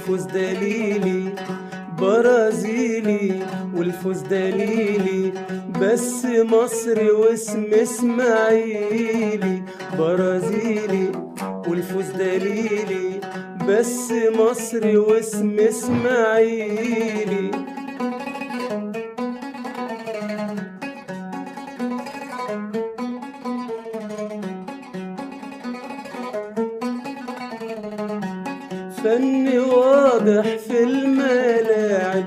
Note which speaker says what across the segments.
Speaker 1: والفوز دليلي، برازيلي والفوز دليلي، بس مصري واسم اسماعيلي. برازيلي والفوز دليلي، بس مصري واسم اسماعيلي. فن واضح في الملاعب،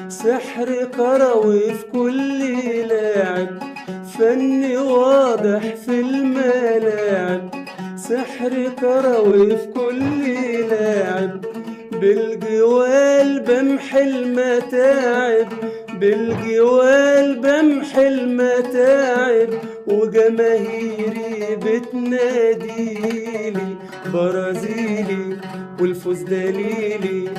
Speaker 1: سحر كروي في كل لاعب. فن واضح في الملاعب، سحر كروي في كل لاعب. بالجوال بمحي المتاعب، بالجوال بمحي المتاعب، وجماهيري بتناديلي. برازيلي والفوز دليلي،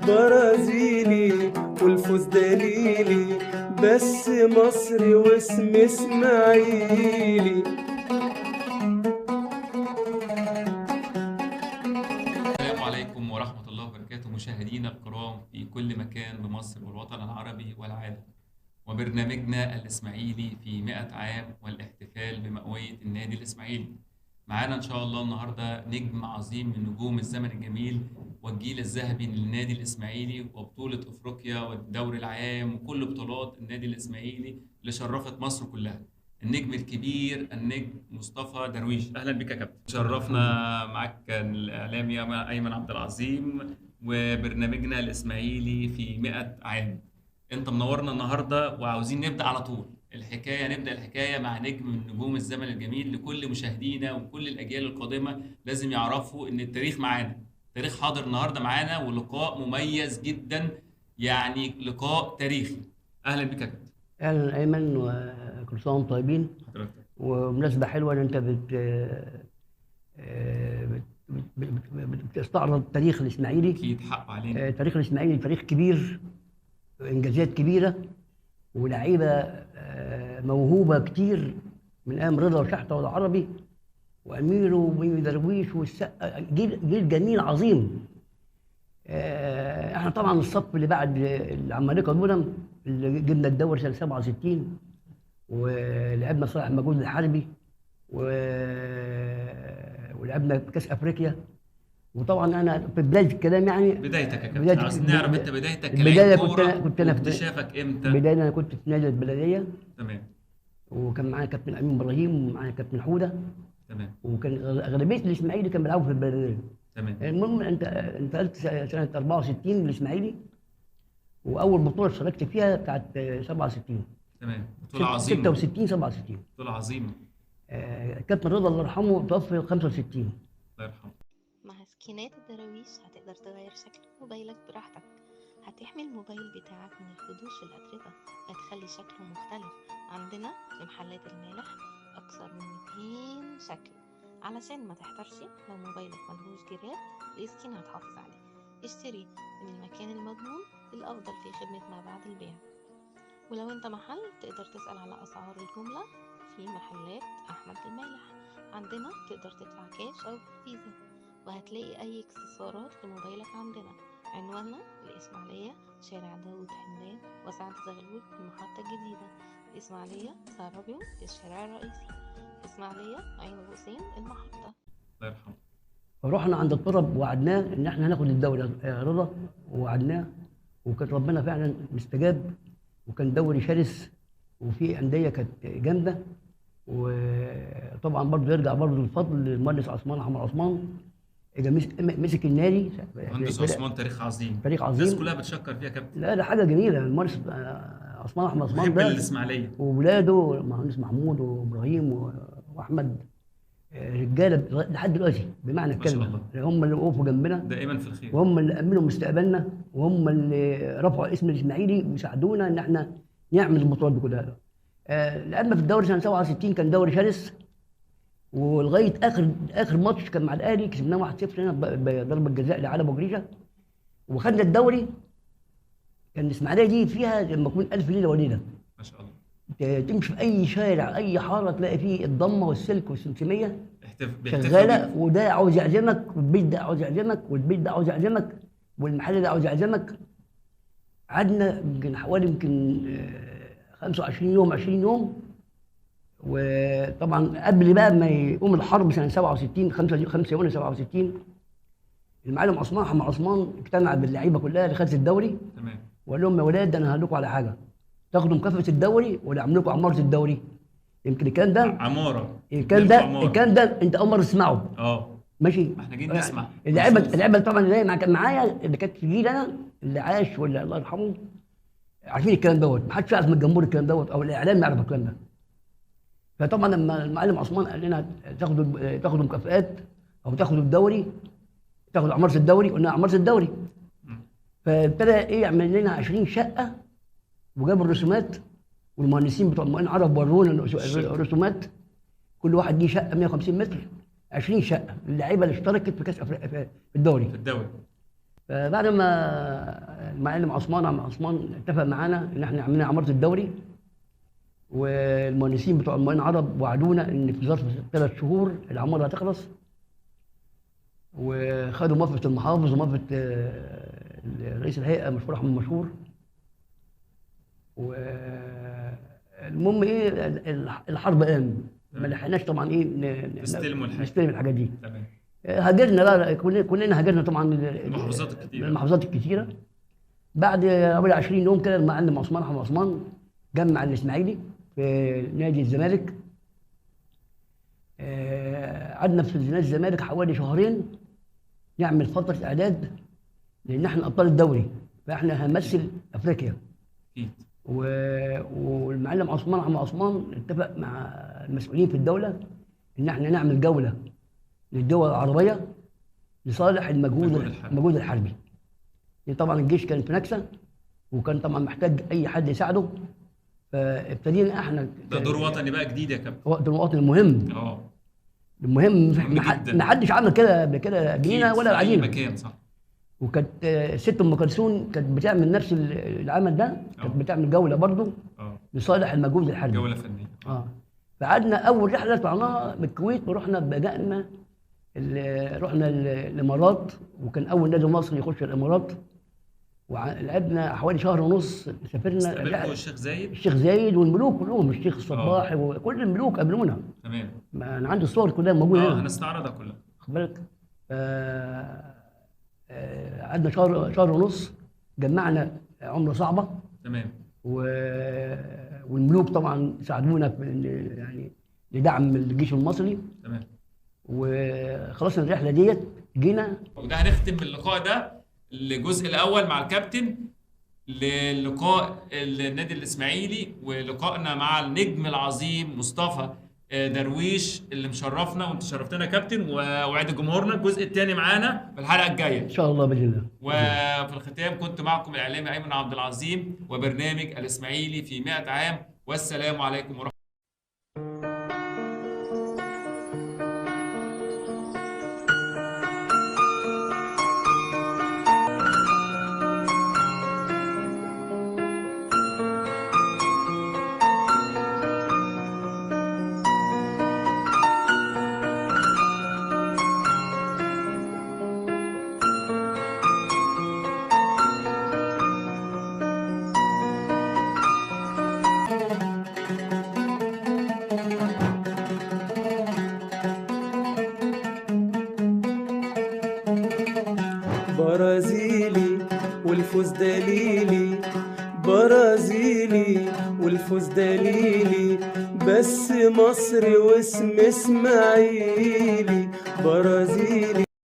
Speaker 1: برازيلي والفوز دليلي، بس مصري واسم اسماعيلي.
Speaker 2: السلام عليكم ورحمة الله وبركاته مشاهدينا الكرام في كل مكان بمصر والوطن العربي والعالم، وبرنامجنا الإسماعيلي في 100 عام والاحتفال بمئوية النادي الإسماعيلي. معانا إن شاء الله النهاردة نجم عظيم من نجوم الزمن الجميل والجيل الذهبي للنادي الإسماعيلي وبطولة أفريقيا والدوري العام وكل بطولات النادي الإسماعيلي اللي شرفت مصر كلها، النجم الكبير النجم مصطفى درويش. أهلا بك يا كابتن، شرفنا معاك الإعلامي أيمن عبد العظيم وبرنامجنا الإسماعيلي في 100 عام. أنت منورنا النهاردة وعاوزين نبدأ على طول الحكاية، نبدأ الحكاية مع نجم من نجوم الزمن الجميل. لكل مشاهدينا وكل الأجيال القادمة لازم يعرفوا إن التاريخ معانا، التاريخ حاضر النهاردة معانا، ولقاء مميز جدا، يعني لقاء تاريخي. أهلا بك يا كابتن.
Speaker 3: أهلا أيمن، وكل سنة وأنتم طيبين.
Speaker 2: حضرتك
Speaker 3: ومناسبة حلوة إن أنت بتستعرض التاريخ الإسماعيلي.
Speaker 2: أكيد حق علينا.
Speaker 3: تاريخ الإسماعيلي تاريخ كبير، إنجازات كبيرة، ولاعيبة موهوبة كتير من أيام رضا وشحتة والعربي وأميره وميمي درويش والسقا، جيل جميل عظيم. احنا طبعا الصف اللي بعد العمالقة دول اللي جبنا الدوري سنة 67 ولعبنا صالح مجهود الحربي ولعبنا كأس أفريقيا. وطبعا انا في بداية الكلام، يعني
Speaker 2: بدايتك يا كابتن، عاوزين نعرف انت بدايتك كلاعب كورة، كنت انا اكتشافك امتى؟
Speaker 3: بداية انا كنت في نادي البلدية.
Speaker 2: تمام.
Speaker 3: وكان معايا كابتن امين ابراهيم ومعايا كابتن حوده.
Speaker 2: تمام.
Speaker 3: وكان اغلبية الاسماعيلي كان بيلعبوا في البلدية.
Speaker 2: تمام.
Speaker 3: المهم انت انتقلت سنة 64 للاسماعيلي، واول بطوله اشتركت فيها بتاعت 67.
Speaker 2: تمام. بطوله عظيمة.
Speaker 3: 66 67.
Speaker 2: بطوله عظيمة.
Speaker 3: كابتن رضا الله يرحمه توفى 65.
Speaker 2: الله يرحمه.
Speaker 4: مع سكينات الدراويش هتقدر تغير شكل موبايلك براحتك، هتحمي الموبايل بتاعك من الخدوش والأتربة وهتخلي شكله مختلف. عندنا في محلات المالح أكثر من 200 شكل، علشان ما تحترش لو موبايلك ملهوش جراب السكين هتحافظ عليه. اشتري من المكان المضمون الأفضل في خدمة ما بعد البيع. ولو انت محل تقدر تسأل على أسعار الجملة في محلات أحمد المالح. عندنا تقدر تدفع كاش أو فيزا، وهتلاقي أي اكسسوارات لموبايلك عندنا. عنواننا الإسماعيلية، شارع داود حمدان وسعد زغلول، المحطة الجديدة، الإسماعيلية سرابيوم، الشارع الرئيسي، الإسماعيلية عين الحسين، المحطة.
Speaker 2: الله يرحمه.
Speaker 3: رحنا عند الطرب وعدناه إن احنا هناخد الدوري يا رضا، ووعدناه، وكان ربنا فعلا مستجاب، وكان دوري شرس وفي أندية كانت جامدة. وطبعا برضه يرجع برضه الفضل للمهندس عثمان احمد عثمان، مسك النادي.
Speaker 2: مهندس عثمان تاريخ عظيم،
Speaker 3: تاريخ عظيم،
Speaker 2: الناس كلها بتشكر فيها يا كابتن.
Speaker 3: لا ده حاجة جميلة، المهندس عثمان احمد عثمان ده
Speaker 2: الاسماعيلية
Speaker 3: وولاده المهندس محمود وابراهيم واحمد، رجاله لحد دلوقتي بمعنى الكلمة، هم اللي وقفوا جنبنا
Speaker 2: دائما في الخير،
Speaker 3: وهم اللي امنوا مستقبلنا، وهم اللي رفعوا اسم الاسماعيلي وساعدونا ان احنا نعمل البطولات دي كلها. لعبنا في الدوري سنة 67، كان دوري شرس، ولغاية اخر ماتش كان مع الاهلي كسبناه 1-0 هنا بضربه جزاء لعلي ابو جريشه، وخدنا الدوري. كان الاسماعيلية دي فيها لما يكون 1000 ليلة وليلة،
Speaker 2: ما شاء الله.
Speaker 3: تمشي في اي شارع اي حارة تلاقي فيه الضمة والسلك والسمسميه شغالة، وده عاوز يعزمك والبيت ده عاوز يعزمك والبيت ده عاوز يعزمك. والمحل ده عاوز يعزمك. قعدنا يمكن حوالي يمكن 25 يوم 20 يوم. وطبعا قبل بقى ما يقوم الحرب سنة 67 5 يونيو 67 المعلم عثمان محمد عثمان اجتمع باللعيبه كلها اللي خدت الدوري.
Speaker 2: تمام.
Speaker 3: وقال لهم يا ولاد انا هقول لكم على حاجة، تاخدوا مكافاة الدوري ولا اعمل لكم عمارة الدوري؟ يمكن الكلام ده
Speaker 2: عمارة،
Speaker 3: الكلام ده انت اول مرة تسمعه. ماشي،
Speaker 2: ما احنا جايين نسمع.
Speaker 3: اللعيبة طبعا اللي كان معايا اللي كانت في جيل انا اللي عاش ولا الله يرحمه عارفين الكلام دوت، ما حدش يعرف من الجمهور الكلام دوت او الاعلام يعرف الكلام ده. فطبعا لما المعلم عثمان قال لنا تاخدوا مكافآت او تاخدوا الدوري، تاخدوا عمارة الدوري، قلنا عمارة الدوري. فابتدى ايه يعمل لنا 20 شقه، وجاب الرسومات والمهندسين بتوع المقاولين العرب ورونا الرسومات، كل واحد ليه شقه 150 متر، 20 شقه اللعيبة اللي اشتركت في كاس افريقيا في الدوري. فبعد ما المعلم عثمان عم عثمان اتفق معانا ان احنا عملنا عمارة الدوري، والمهندسين بتوع المقاولين العرب وعدونا ان في ظرف 3 شهور العمارة هتخلص، وخدوا موافقة المحافظ وموافقه رئيس الهيئة مشهور احمد مشهور. والمهم ايه الحرب قام، ما لحقناش طبعا ايه نستلم الحاجات دي.
Speaker 2: تمام.
Speaker 3: هاجرنا بقى كلنا هاجرنا طبعا المحافظات الكتيرة. بعد حوالي 20 يوم كده المعلم عثمان احمد عثمان جمع الاسماعيلي في نادي الزمالك. قعدنا في نادي الزمالك حوالي شهرين نعمل فترة اعداد، لان احنا ابطال الدوري فاحنا هنمثل افريقيا.
Speaker 2: اكيد.
Speaker 3: والمعلم عثمان احمد عثمان اتفق مع المسؤولين في الدولة ان احنا نعمل جولة للدول العربية لصالح المجهود الحربي. طبعا الجيش كان في نكسه، وكان طبعا محتاج اي حد يساعده، فابتدينا احنا.
Speaker 2: ده دور وطني بقى جديد يا كابتن.
Speaker 3: دور وطني مهم. المهم ما حدش عمل كده قبل كده قبلينا ولا بعدينا.
Speaker 2: مكان صح.
Speaker 3: وكانت الست ام كلثوم كانت بتعمل نفس العمل ده، كانت بتعمل جولة برضه لصالح المجهود الحربي.
Speaker 2: جولة فنية.
Speaker 3: فقعدنا اول رحله طلعناها من الكويت ورحنا بدانا رحنا الامارات، وكان اول نادي مصري يخش الامارات، ولعبنا حوالي شهر ونص. سافرنا
Speaker 2: استقبلكوا الشيخ زايد؟
Speaker 3: الشيخ زايد والملوك كلهم، الشيخ الصباح وكل الملوك قابلونا.
Speaker 2: تمام.
Speaker 3: ما انا عندي الصور كلها موجودة هنا.
Speaker 2: هنستعرضها كلها.
Speaker 3: واخد بالك؟ قعدنا شهر ونص، جمعنا عمله صعبة.
Speaker 2: تمام.
Speaker 3: والملوك طبعا ساعدونا في يعني لدعم الجيش المصري.
Speaker 2: تمام.
Speaker 3: وخلصنا الرحلة ديت جينا.
Speaker 2: وده هنختم اللقاء ده الجزء الاول مع الكابتن للقاء النادي الاسماعيلي ولقائنا مع النجم العظيم مصطفى درويش اللي مشرفنا، وانت شرفتنا يا كابتن، ووعد جمهورنا الجزء الثاني معانا في الحلقة الجاية
Speaker 3: ان شاء الله باذن الله.
Speaker 2: وفي الختام كنت معكم الاعلامي ايمن عبد العظيم وبرنامج الاسماعيلي في 100 عام، والسلام عليكم ورحمة الله.
Speaker 1: برازيلي والفوز دليلي، برازيلي والفوز دليلي، بس مصري واسم اسماعيلي، برازيلي.